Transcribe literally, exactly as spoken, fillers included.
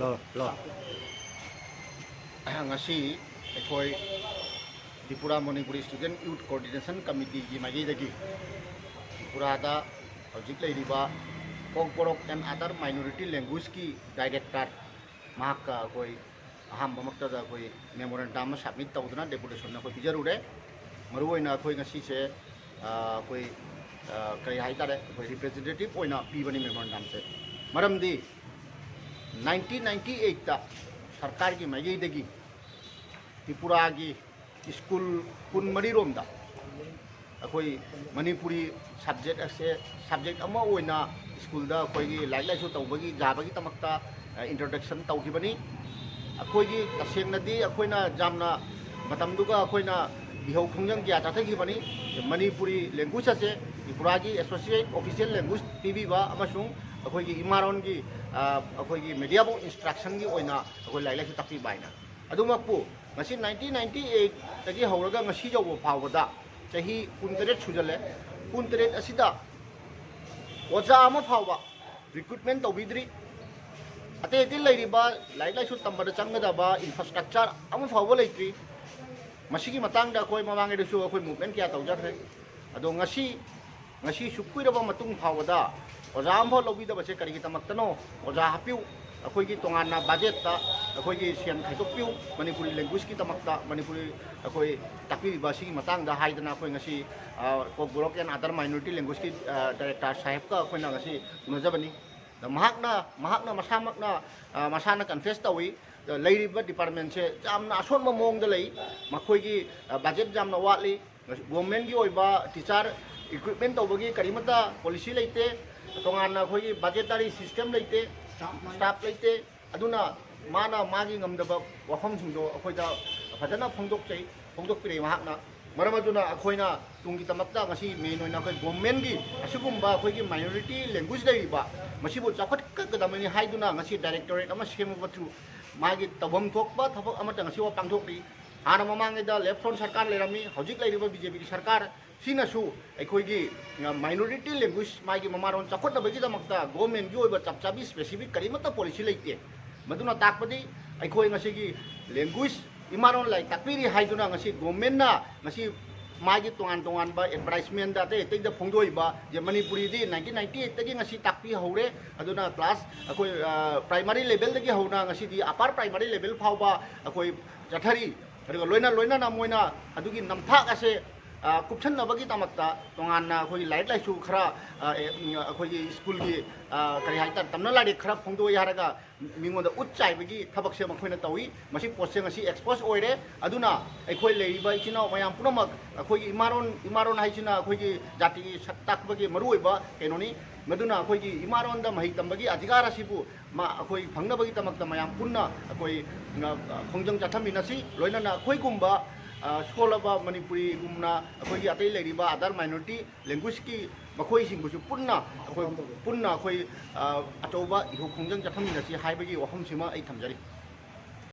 ꯂꯣ, ꯂꯣ꯫ ꯉꯁꯤ ꯑꯩꯈꯣꯏ Tripura Manipuri student youth coordination ꯀꯃꯤꯇꯤꯒꯤ ꯃꯥꯏꯀꯩꯗꯒꯤ ꯇ꯭ꯔꯤꯄꯨꯔꯥꯗ ꯍꯧꯖꯤꯛ ꯂꯩꯔꯤꯕ ꯀꯣꯛꯕꯣꯔꯣꯛ ꯑꯦꯟ ꯑꯗꯔ ꯃꯥꯏꯅꯣꯔꯤꯇꯤ ꯂꯦꯡꯒ꯭ꯋꯦꯖꯀꯤ ꯗꯥꯏꯔꯦꯛꯇꯔ, ꯃꯍꯥꯛꯀ ꯑꯩꯈꯣꯏ ꯑꯍꯥꯟꯕꯃꯛꯇꯗ ꯑꯩꯈꯣꯏ ꯃꯦꯃꯣꯔꯦꯟꯗꯝ ꯑꯃ ꯁꯕꯃꯤꯠ ꯇꯧꯗꯨꯅ ꯗꯦꯄꯨꯇꯦꯁꯟ ꯑꯩꯈꯣꯏ ꯄꯤꯖꯔꯨꯔꯦ꯫ ꯃꯔꯨꯑꯣꯏꯅ ꯑꯩꯈꯣꯏ ꯉꯁꯤꯁꯦ, ꯑ, ꯑꯩꯈꯣꯏ, ꯑ, ꯀꯔꯤ ꯍꯥꯏꯇꯥꯔꯦ, ꯑꯩꯈꯣꯏ ꯔꯤꯄ꯭ꯔꯖꯦꯟꯇꯦꯇꯤꯚ ꯑꯣꯏꯅ ꯄꯤꯕꯅꯤ ꯃꯦꯃꯣꯔꯦꯟꯗꯝꯁꯦ꯫ ꯃꯔꯝꯗꯤ ꯅꯥꯏꯟꯇꯤꯟ ꯅꯥꯏꯟꯇꯤ ꯑꯩꯠꯇ ꯁꯔꯀꯥꯔꯒꯤ ꯃꯥꯏꯀꯩꯗꯒꯤ ꯇ꯭ꯔꯤꯄꯨꯔꯥꯒꯤ ꯁ꯭ꯀꯨꯜ ꯀꯨꯟꯃꯔꯤꯔꯣꯝꯗ ꯑꯩꯈꯣꯏ ꯃꯅꯤꯄꯨꯔꯤ ꯁꯕꯖꯦꯛ ꯑꯁꯦ ꯁꯕꯖꯦꯛ ꯑꯃ ꯑꯣꯏꯅ ꯁ꯭ꯀꯨꯜꯗ ꯑꯩꯈꯣꯏꯒꯤ ꯂꯥꯏꯔꯤꯛ ꯂꯥꯏꯁꯨ ꯇꯧꯕꯒꯤ ꯌꯥꯕꯒꯤꯗꯃꯛꯇ, ꯑ, ꯏꯟꯇ꯭ꯔꯣꯗꯛꯁꯟ ꯇꯧꯈꯤꯕꯅꯤ꯫ ꯑꯩꯈꯣꯏꯒꯤ ꯇꯁꯦꯡꯅꯗꯤ ꯑꯩꯈꯣꯏꯅ ꯌꯥꯝꯅ ꯃꯇꯝꯗꯨꯒ ꯑꯩꯈꯣꯏꯅ ꯏꯍꯧ ꯈꯣꯡꯖꯪ ꯀꯌꯥ ꯆꯠꯊꯈꯤꯕꯅꯤ꯫ ꯃꯅꯤꯄꯨꯔꯤ ꯂꯦꯡꯒ꯭ꯋꯦꯖ ꯑꯁꯦ ꯇ꯭ꯔꯤꯄꯨꯔꯥꯒꯤ ꯑꯦꯁꯣꯁꯤꯌꯦꯠ ꯑꯣꯐꯤꯁꯤꯌꯦꯜ ꯂꯦꯡꯒ꯭ꯋꯦꯖ ꯄꯤꯕꯤꯕ ꯑꯃꯁꯨꯡ ꯑꯩꯈꯣꯏꯒꯤ ꯏꯃꯥꯔꯣꯟꯒꯤ, ꯑ, ꯑꯩꯈꯣꯏꯒꯤ ꯃꯦꯗꯤꯌꯥꯕꯨ ꯏꯟꯁꯇ꯭ꯔꯛꯁꯟꯒꯤ ꯑꯣꯏꯅ ꯑꯩꯈꯣꯏ ꯂꯥꯏꯔꯤꯛ ꯂꯥꯏꯁꯨ ꯇꯥꯛꯄꯤꯕ ꯍꯥꯏꯅ꯫ ꯑꯗꯨꯃꯛꯄꯨ ꯉꯁꯤ ꯅꯥꯏꯟꯇꯤꯟ ꯅꯥꯏꯟꯇꯤ ꯑꯩꯠꯇꯒꯤ ꯍꯧꯔꯒ ꯉꯁꯤ ꯌꯧꯕ ꯐꯥꯎꯕꯗ ꯆꯍꯤ ꯀꯨꯟꯇꯔꯦꯠ ꯁꯨꯖꯜꯂꯦ꯫ ꯀꯨꯟꯇꯔꯦꯠ ꯑꯁꯤꯗ ꯑꯣꯖꯥ ꯑꯃ ꯐꯥꯎꯕ ꯔꯤꯀ꯭ꯔꯨꯠꯃꯦꯟ ꯇꯧꯕꯤꯗ꯭ꯔꯤ꯫ ꯑꯇꯩ ꯑꯇꯩ ꯂꯩꯔꯤꯕ ꯂꯥꯏꯔꯤꯛ ꯂꯥꯏꯁꯨ ꯇꯝꯕꯗ ꯆꯪꯒꯗꯕ ꯏꯟꯐ꯭ꯔꯥꯁ꯭ꯇ꯭ꯔꯛꯆꯔ ꯑꯃ ꯐꯥꯎꯕ ꯂꯩꯇ꯭ꯔꯤ꯫ ꯃꯁꯤꯒꯤ ꯃꯇꯥꯡꯗ ꯑꯩꯈꯣꯏ ꯃꯃꯥꯡꯉꯩꯗꯁꯨ ꯑꯩꯈꯣꯏ ꯃꯨꯚꯃꯦꯟ ꯀꯌꯥ ꯇꯧꯖꯈ꯭ꯔꯦ꯫ ꯑꯗꯣ ꯉꯁꯤ, ꯉꯁꯤ ꯁꯨꯛ ꯀꯨꯏꯔꯕ ꯃꯇꯨꯡ ꯐꯥꯎꯕꯗ ꯑꯣꯖꯥ ꯑꯃꯐꯥꯎ ꯂꯧꯕꯤꯗꯕꯁꯦ ꯀꯔꯤꯒꯤꯗꯃꯛꯇꯅꯣ? ꯑꯣꯖꯥ ꯍꯥꯞꯄꯤꯌꯨ꯫ ꯑꯩꯈꯣꯏꯒꯤ ꯇꯣꯉꯥꯟꯅ ꯕꯖꯦꯠꯇ ꯑꯩꯈꯣꯏꯒꯤ ꯁꯦꯟ ꯈꯥꯏꯗꯣꯛꯄꯤꯌꯨ, ꯃꯅꯤꯄꯨꯔꯤ ꯂꯦꯡꯒ꯭ꯋꯦꯖꯀꯤ ꯗꯃꯛꯇ, ꯃꯅꯤꯄꯨꯔꯤ ꯑꯩꯈꯣꯏ ꯇꯥꯛꯄꯤꯔꯤꯕ ꯑꯁꯤꯒꯤ ꯃꯇꯥꯡꯗ ꯍꯥꯏꯗꯅ ꯑꯩꯈꯣꯏ ꯉꯁꯤ, ꯑ, ꯀꯣꯛꯕꯣꯔꯣꯛ ꯑꯦꯟ ꯑꯗꯔ ꯃꯥꯏꯅꯣꯔꯤꯇꯤ ꯂꯦꯡꯒ꯭ꯋꯦꯖꯀꯤ, ꯑ, ꯗꯥꯏꯔꯦꯛꯇꯔ ꯁꯥꯍꯦꯕꯀ ꯑꯩꯈꯣꯏꯅ ꯉꯁꯤ ꯎꯅꯖꯕꯅꯤ꯫ ꯑꯗ ꯃꯍꯥꯛꯅ, ꯃꯍꯥꯛꯅ ꯃꯁꯥꯃꯛꯅ, ꯑ, ꯃꯁꯥꯅ ꯀꯟꯐꯦꯁ ꯇꯧꯏ, ꯑ, ꯂꯩꯔꯤꯕ ꯗꯤꯄꯥꯔꯠꯃꯦꯟꯁꯦ ꯌꯥꯝꯅ ꯑꯁꯣꯟꯕ ꯃꯑꯣꯡꯗ ꯂꯩ꯫ ꯃꯈꯣꯏꯒꯤ, ꯑ, ꯕꯖꯦꯠ ꯌꯥꯝꯅ ꯋꯥꯠꯂꯤ꯫ ꯒꯣꯔꯃꯦꯟꯒꯤ ꯑꯣꯏꯕ ꯇꯤꯆꯔ ꯔꯤꯀ꯭ꯔꯨꯠꯃꯦꯟ ꯇꯧꯕꯒꯤ ꯀꯔꯤꯃꯠꯇ ꯄꯣꯂꯤꯁꯤ ꯂꯩꯇꯦ꯫ ꯇꯣꯉꯥꯟꯅ ꯑꯩꯈꯣꯏꯒꯤ ꯕꯖꯦꯇꯔꯤ ꯁꯤꯁꯇꯦꯝ ꯂꯩꯇꯦ, ꯁ꯭ꯇꯥꯐ ꯂꯩꯇꯦ꯫ ꯑꯗꯨꯅ ꯃꯥꯅ ꯃꯥꯒꯤ ꯉꯝꯗꯕ ꯋꯥꯐꯝꯁꯤꯡꯗꯣ ꯑꯩꯈꯣꯏꯗ ꯐꯖꯅ ꯐꯣꯡꯗꯣꯛꯆꯩ, ꯐꯣꯡꯗꯣꯛꯄꯤꯔꯛꯏ ꯃꯍꯥꯛꯅ꯫ ꯃꯔꯝ ꯑꯗꯨꯅ ꯑꯩꯈꯣꯏꯅ ꯇꯨꯡꯒꯤꯗꯃꯛꯇ ꯉꯁꯤ ꯃꯦꯟ ꯑꯣꯏꯅ ꯑꯩꯈꯣꯏ ꯒꯣꯔꯃꯦꯟꯒꯤ ꯑꯁꯤꯒꯨꯝꯕ ꯑꯩꯈꯣꯏꯒꯤ ꯃꯥꯏꯅꯣꯔꯤꯇꯤ ꯂꯦꯡꯒ꯭ꯋꯦꯖ ꯂꯩꯔꯤꯕ ꯃꯁꯤꯕꯨ ꯆꯥꯎꯈꯠꯀꯗꯕꯅꯤ ꯍꯥꯏꯗꯨꯅ ꯉꯁꯤ ꯗꯥꯏꯔꯦꯛꯇꯣꯔꯦꯠ ꯑꯃ ꯁꯦꯝꯃꯕ ꯊ꯭ꯔꯨ ꯃꯥꯒꯤ ꯇꯧꯐꯝ ꯊꯣꯛꯄ ꯊꯕꯛ ꯑꯃꯠꯇ ꯉꯁꯤꯐꯥꯎ ꯄꯥꯡꯊꯣꯛꯂꯤ꯫ ꯍꯥꯟꯅ ꯃꯃꯥꯡꯉꯩꯗ ꯂꯦꯐ ꯐ꯭ꯔꯣꯟꯠ ꯁꯔꯀꯥꯔ ꯂꯩꯔꯝꯃꯤ, ꯍꯧꯖꯤꯛ ꯂꯩꯔꯤꯕ ꯕꯤ ꯖꯦ ꯄꯤꯒꯤ ꯁꯔꯀꯥꯔ ꯁꯤꯅꯁꯨ ꯑꯩꯈꯣꯏꯒꯤ minority language ꯃꯥꯒꯤ ꯃꯃꯥꯔꯣꯟ ꯆꯥꯎꯈꯠꯅꯕꯒꯤꯗꯃꯛꯇ government ꯀꯤ ꯑꯣꯏꯕ ꯆꯞ ꯆꯥꯕꯤ specific ꯀꯔꯤꯃꯠꯇ policy ꯂꯩꯇꯦ꯫ ꯃꯗꯨꯅ ꯇꯥꯛꯄꯗꯤ ꯑꯩꯈꯣꯏ ꯉꯁꯤꯒꯤ language, ꯏꯃꯥꯔꯣꯟ ꯂꯥꯏꯔꯤꯛ ꯇꯥꯛꯄꯤꯔꯤ ꯍꯥꯏꯗꯨꯅ ꯉꯁꯤ government ꯅ ꯉꯁꯤ ꯃꯥꯒꯤ ꯇꯣꯉꯥꯟ ꯇꯣꯉꯥꯟꯕ advertisement ꯗ ꯑꯇꯩ ꯑꯇꯩꯗ ꯐꯣꯡꯗꯣꯛꯏꯕ ꯖꯦ ꯃꯅꯤꯄꯨꯔꯤꯗꯤ nineteen ninety eight ꯇꯒꯤ ꯉꯁꯤ ꯇꯥꯛꯄꯤ ꯍꯧꯔꯦ꯫ ꯑꯗꯨꯅ class ꯑꯩꯈꯣꯏ, ꯑ, primary level ꯗꯒꯤ ꯍꯧꯅ ꯉꯁꯤꯗꯤ upper primary level ꯐꯥꯎꯕ ꯑꯩꯈꯣꯏ ꯆꯠꯊꯔꯤ꯫ ꯑꯗꯨꯒ ꯂꯣꯏꯅ ꯂꯣꯏꯅꯅ ꯃꯣꯏꯅ ꯑꯗꯨꯒꯤ ꯅꯝꯊꯥꯛ ꯑꯁꯦ, ꯑ, ꯀꯨꯞꯁꯟꯅꯕꯒꯤꯗꯃꯛꯇ ꯇꯣꯉꯥꯟꯅ ꯑꯩꯈꯣꯏꯒꯤ ꯂꯥꯏꯔꯤꯛ ꯂꯥꯏꯁꯨ ꯈꯔ, ꯑ, ꯑꯦ, ꯎꯝ, ꯑꯩꯈꯣꯏꯒꯤ school ꯒꯤ, ꯑ, ꯀꯔꯤ ꯍꯥꯏꯇꯥꯔꯦ, ꯇꯝꯅ ꯂꯥꯏꯔꯤꯛ ꯈꯔ ꯐꯣꯡꯗꯣꯛꯏ ꯍꯥꯏꯔꯒ ꯃꯤꯉꯣꯟꯗ ꯎꯠ ꯆꯥꯏꯕꯒꯤ ꯊꯕꯛꯁꯦ ꯃꯈꯣꯏꯅ ꯇꯧꯏ꯫ ꯃꯁꯤ ꯄꯣꯠꯁꯦ ꯉꯁꯤ expose ꯑꯣꯏꯔꯦ꯫ ꯑꯗꯨꯅ ꯑꯩꯈꯣꯏ ꯂꯩꯔꯤꯕ ꯏꯆꯤꯟ ꯏꯅꯥꯎ ꯃꯌꯥꯝ ꯄꯨꯝꯅꯃꯛ ꯑꯩꯈꯣꯏꯒꯤ ꯏꯃꯥꯔꯣꯟ, ꯏꯃꯥꯔꯣꯟ ꯍꯥꯏꯁꯤꯅ ꯑꯩꯈꯣꯏꯒꯤ ꯖꯥꯇꯤꯒꯤ ꯁꯛ ꯇꯥꯛꯄꯒꯤ ꯃꯔꯨꯑꯣꯏꯕ ꯀꯩꯅꯣꯅꯤ꯫ ꯃꯗꯨꯅ ꯑꯩꯈꯣꯏꯒꯤ ꯏꯃꯥꯔꯣꯟꯗ ꯃꯍꯩ ꯇꯝꯕꯒꯤ ꯑꯙꯤꯀꯥꯔ ꯑꯁꯤꯕꯨ ꯃꯥ-, ꯑꯩꯈꯣꯏ ꯐꯪꯅꯕꯒꯤꯗꯃꯛꯇ ꯃꯌꯥꯝ ꯄꯨꯟꯅ ꯑꯩꯈꯣꯏ, ꯑ, ꯈꯣꯡꯖꯪ ꯆꯠꯊꯃꯤꯟꯅꯁꯤ꯫ ꯂꯣꯏꯅꯅ ꯑꯩꯈꯣꯏꯒꯨꯝꯕ, ꯑ, ꯁꯣꯜꯂꯕ ꯃꯅꯤꯄꯨꯔꯤꯒꯨꯝꯅ ꯑꯩꯈꯣꯏꯒꯤ ꯑꯇꯩ ꯂꯩꯔꯤꯕ other minority language ꯀꯤ ꯃꯈꯣꯏꯁꯤꯡꯕꯨꯁꯨ ꯄꯨꯟꯅ ꯑꯩꯈꯣꯏ ꯄꯨꯟꯅ ꯑꯩꯈꯣꯏ, ꯑ, ꯑꯆꯧꯕ ꯏꯍꯧ ꯈꯣꯡꯖꯪ ꯆꯠꯊꯃꯤꯟꯅꯁꯤ ꯍꯥꯏꯕꯒꯤ ꯋꯥꯐꯝꯁꯤꯃ ꯑꯩ ꯊꯝꯖꯔꯤ꯫